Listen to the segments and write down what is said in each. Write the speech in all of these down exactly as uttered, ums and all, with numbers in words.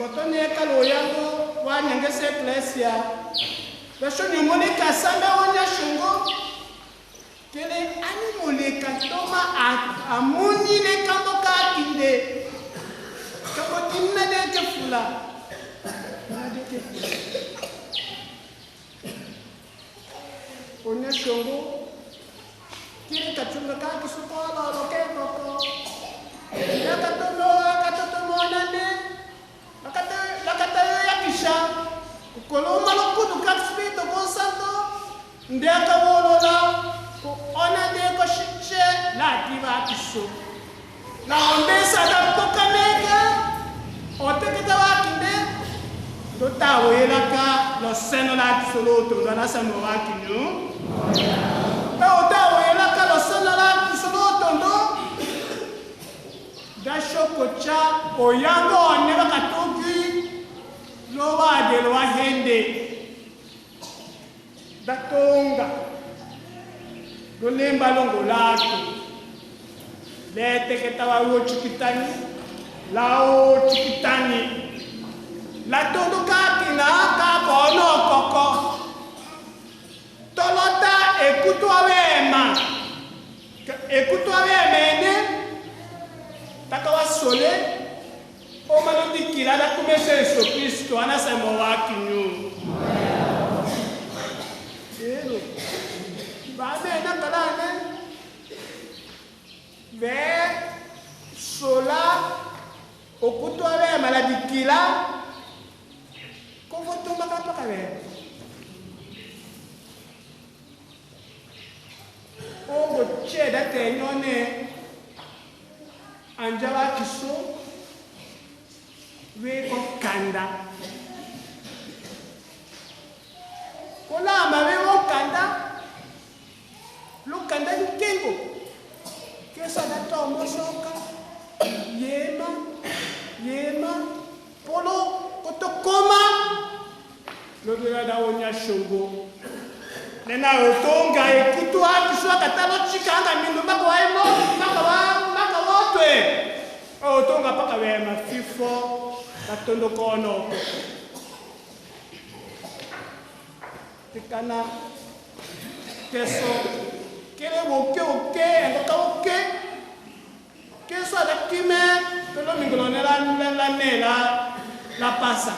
Koto neka loyango wa nyangese eklesia. Basho nyumone kasamba wa nyashongo. Kele ani moleka toma a-, amuni le kambo ka kinde. Kambo tinna de ke fula. Na de ke fula. Onya shongo, kiri kachunga ka kisuko lolo ke koko. Ya katono, katoto mona ne. Lakata, lakata yo ya kisha. Kukolo malo kudu ka Espiritu Santo. Nde ka wolola. Ku ona de ko shiche la kiba kiso. Na ombesa da poka meka, o teke tawakinde, ndo tawo yelaka lo seno la kiso lo tondo na samo wakinyo. Tawo tawo yelaka lo seno la kiso lo tondo, da shoko cha, o yango one bakatoki, lo wade lo wahende. Datonga. Lulemba longo latu. Lete keta wa wo chikitani. La wo chikitani. Latondo kakina kakono koko. Tolota ekutu wa wema. Ekutu wa wema ene. Taka wa sole. Oma lo dikila da kumese Yesu Kristo, ana sa mo wakinyo. Ero. Ba me na kalane. Be sola okutu wa wema la dikila. Ko foto maka paka be. Ongo che da te nyone anja wa kiso we ko kanda. Ko lama we ko kanda. Lo kanda ni kengo. Kesa da tombo soka. Yema. Yema. Polo, koto koma. Lo dula da onya shongo. Nena otonga ekutu wa kiso kata lo chikanga mindu maka wa emo, maka wa, maka wotwe. Otonga paka wema fifo, katondo kono. Tikana, keso, kele woke woke, engo ka woke. Keso ada kime, pelo mingolo ne la, la, la, ne la, la pasa.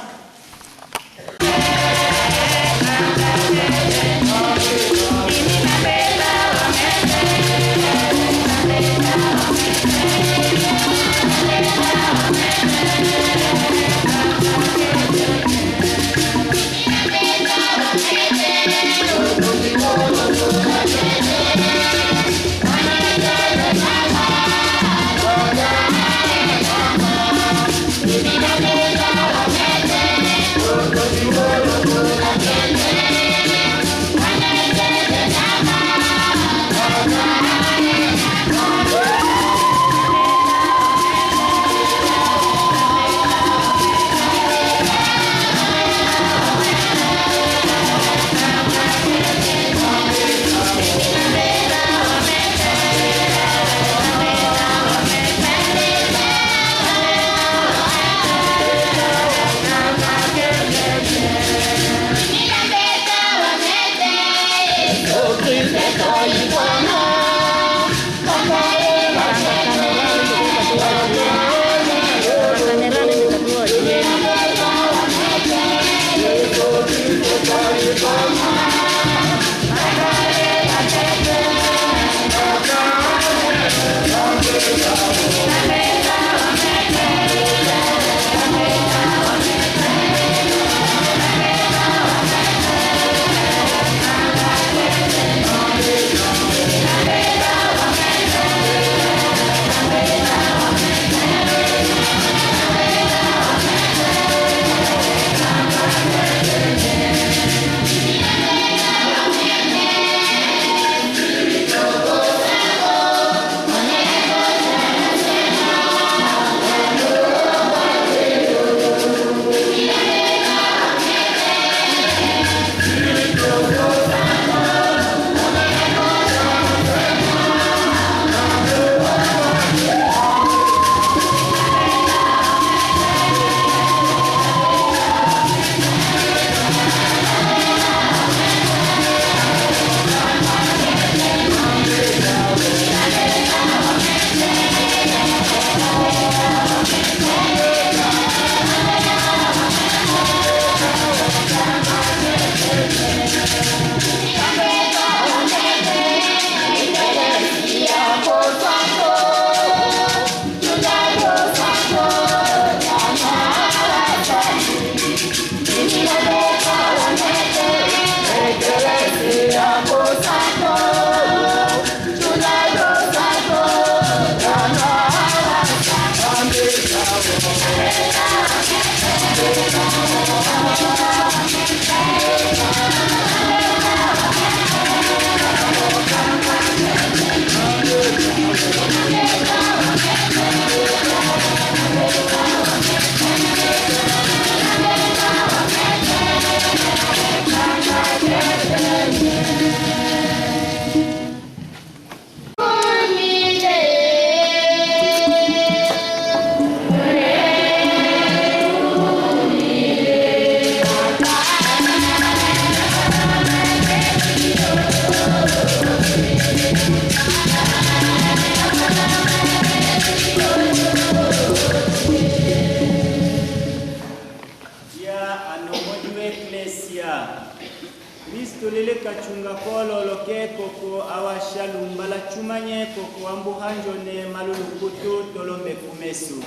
Kristu lili katunga kololo ke koko, awasha lumba la chuma nye koko, ambuha njone malulukutu tolombe ku mesu.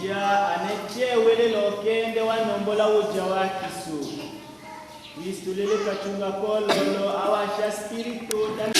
Ja ane ke welelo kende wanombola uja wa kisu. Kristu lili katunga kololo, awasha spiritu tami.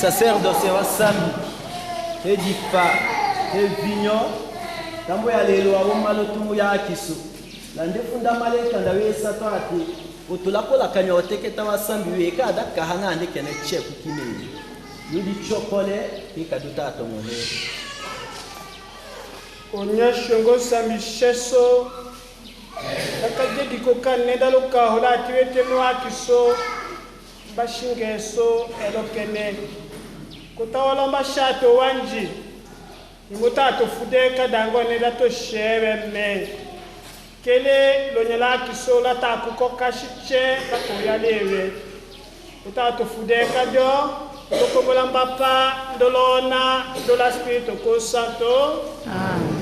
Sacerdoce wa sambi, he dipa, he vinyo, ntambo ya lelo wa woma lotumu ya kiso. Nande funda maleka nda wesa twate, otu lakolakanya oteketa wa sambi weka adaka hana ande kene cheku kineye. Yudi chokole, hika duta tongohe. Onya shongo sambi sheso, Bakadye diko kanne da lukaho lati wete nwa kiso, bashinge so, elokene. Kota wala mbashate owandji, ni mota tofudeka dango ne da toshebe me. Kele lonya la kiso lata kukoka shitye la koya lewe. Uta tufudeka dyo, ndo kombola Mbapa, ndo Lona, ndo la Spiritu Kusantu. Amen.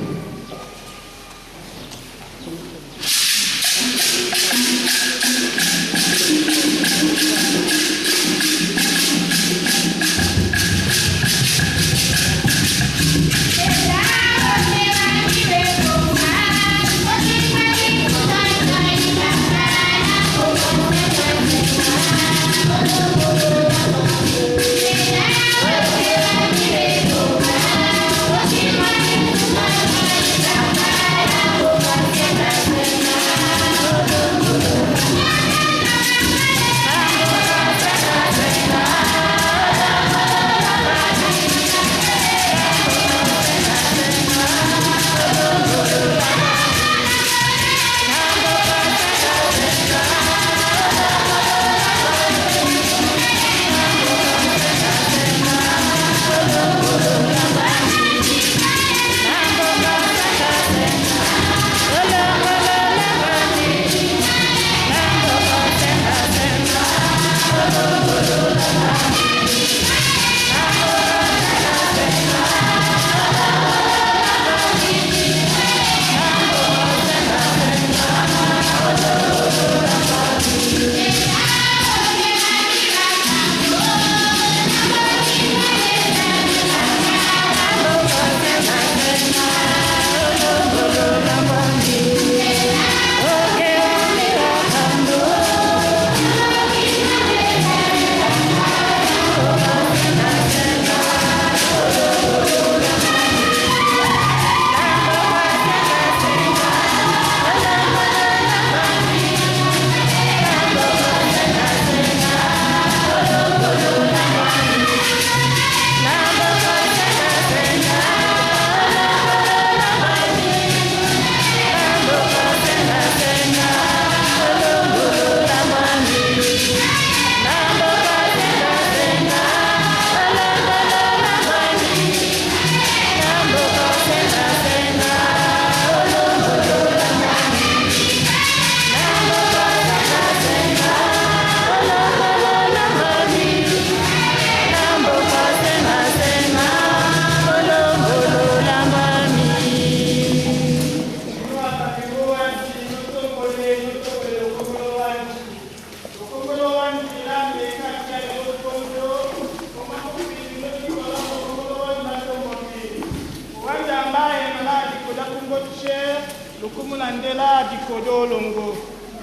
Lukumu na ndela diko dolongo.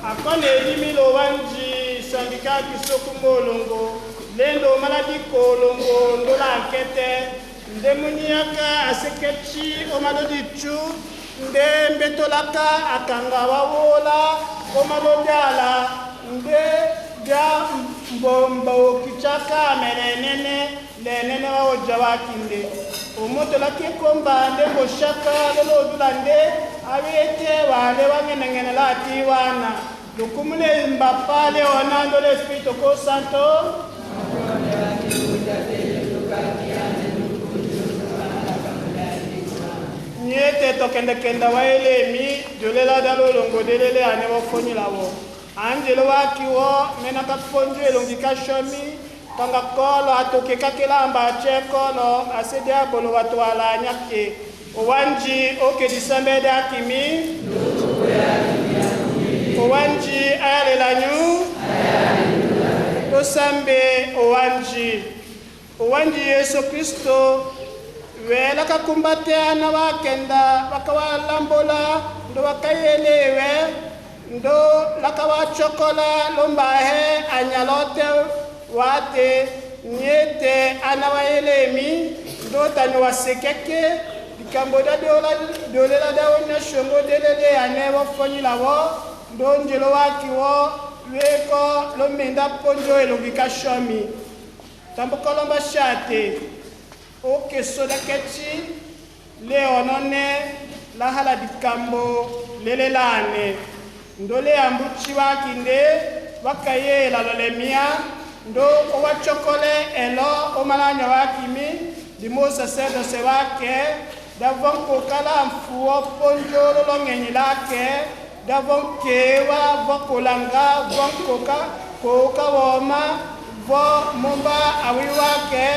Akone edimi lo wandji sambika kiso kumba olongo. Lendo mala diko olongo ndola nkete. Nde munyaka aseketi omalo ditu. Nde mbeto laka akanga wawola omalo diala. Nde dia mbombo kichaka melenene. Lenene wa oja wa kinde. Omoto laki ekomba nde mbo shaka lolo dula nde awete wale wa ngenengene lati wana. Lukumu le Mbapa, le Ona ndo le Spiritu Kusantu. Nyete tokendakenda wa elemi, diolela da lolongo delele ane wofonyila wo. Anjelo waki wo, mena ka konjo elongi ka shomi, kanga kolo atoke ka kelamba che kolo, ase diabolo watwala nyake. Owandji oke disambe da kimi. Owandji ayalela nyu. Tosambe owandji. Owandji Yesu Kristo, we laka kumbate ana wakenda, waka walambola, ndo waka yele we, ndo laka wachokola, lomba he anyalote wate, Nyete ana wa yelemi, ndo tani wa sekeke, dikambo da dola, dolela da wonya shongo delele ane wa fonyila wo, ndo njelo waki wo, weko, lo menda ponjo elongi ka shomi. Tambu kolomba shate, oke soda keti, Leono ne, lahala dikambo lelelane. Ndo le ambu tiwaki nde, wa kayela lolemia, ndo owa tiokole elo omalanya waki mi, dimo saserdose wake, da vonko kala mfuo ponjo lolongenyi lake, da vonkewa, vokolanga, vonkoka, koka woma, vo momba awi wake,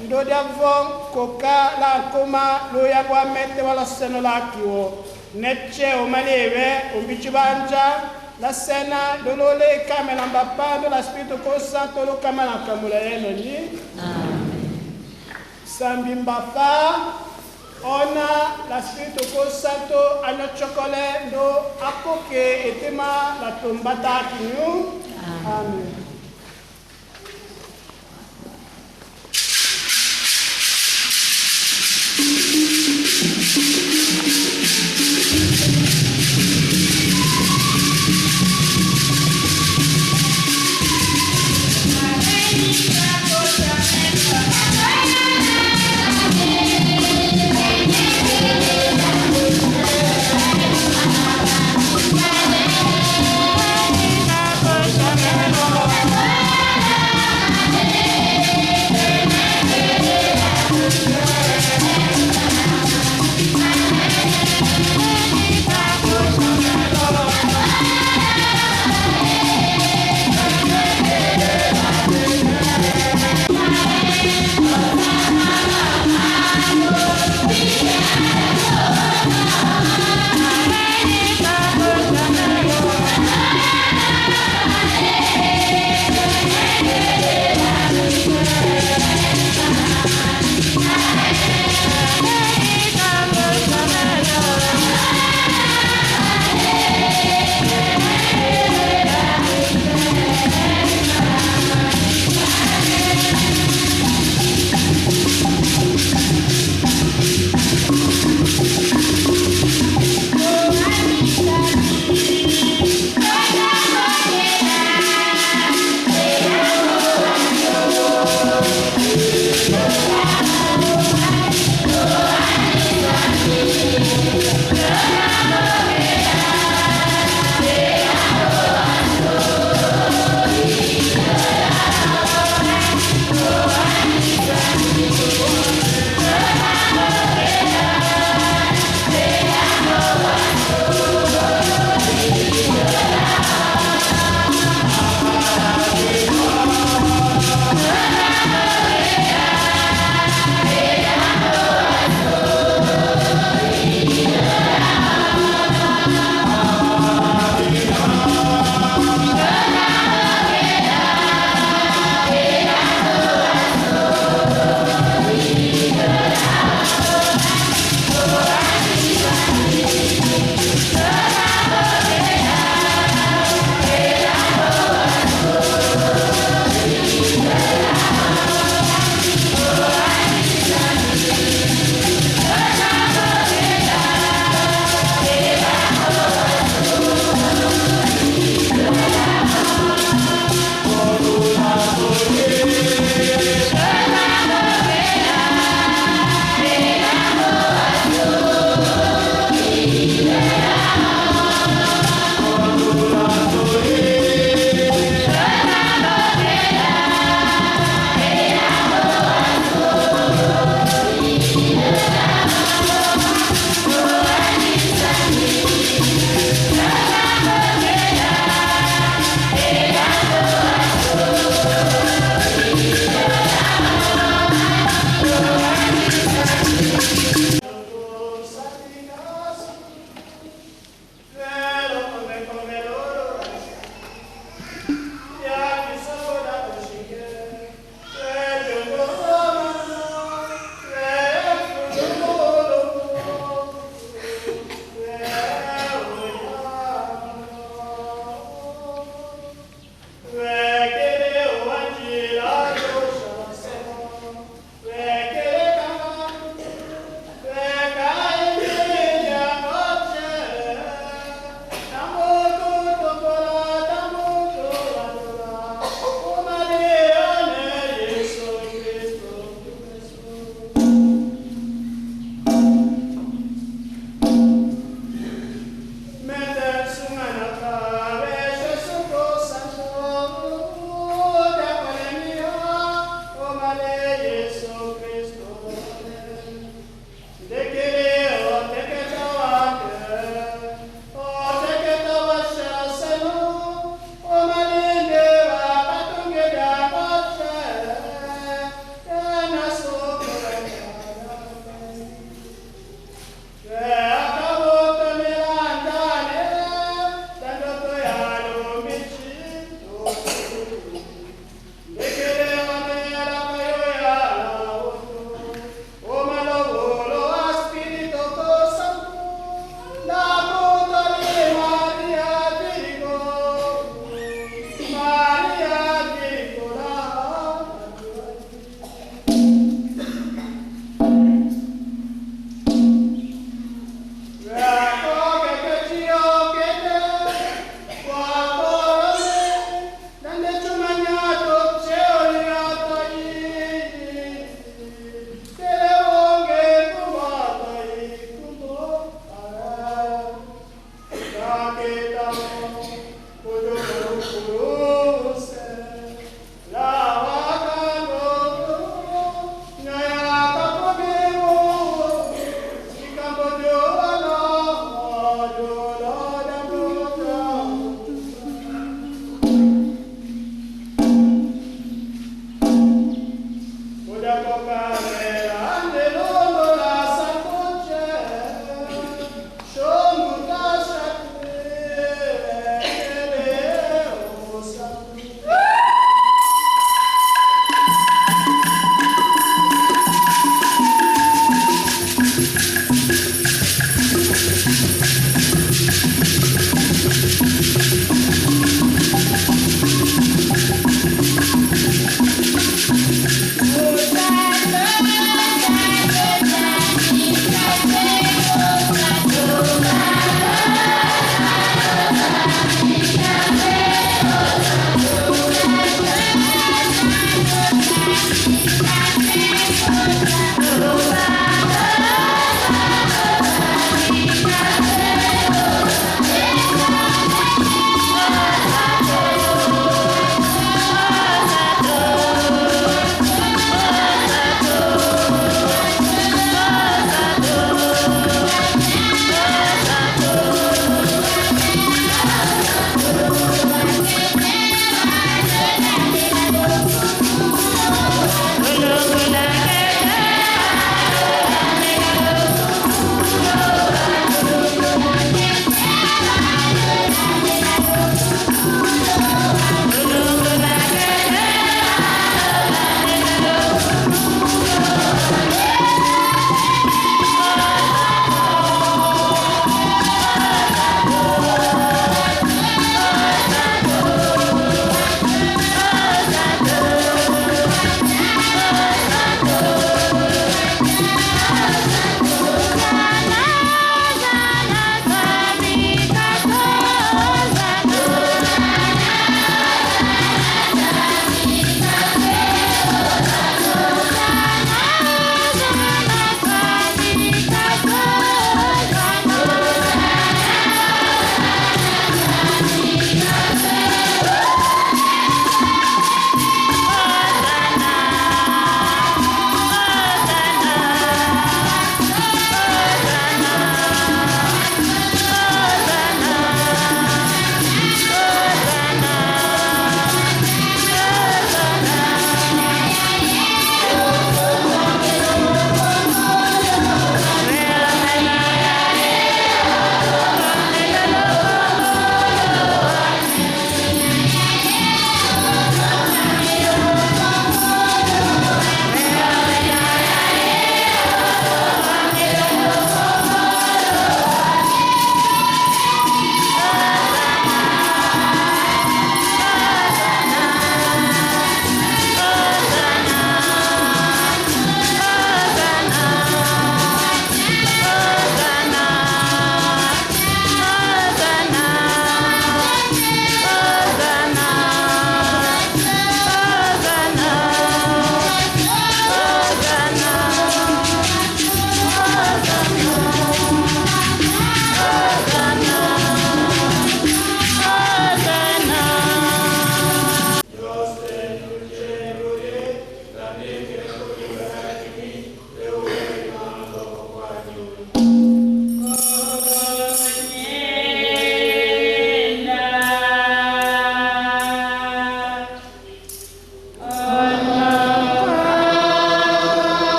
ndo da vonkoka la nkoma lo yagwa mete wa la seno laki wo. Nete o malewe, o mbiti banja, la sena, ndo lo le kamela Mbapa, ndo la Spiritu ko Santo lo kamela kamula yeno ni. Amen. Sambi Mbapa, Ona, la Spiritu ko Santo, anyo tiokole, ndo apoke etema la tomba taki nyu. Amen. Amen.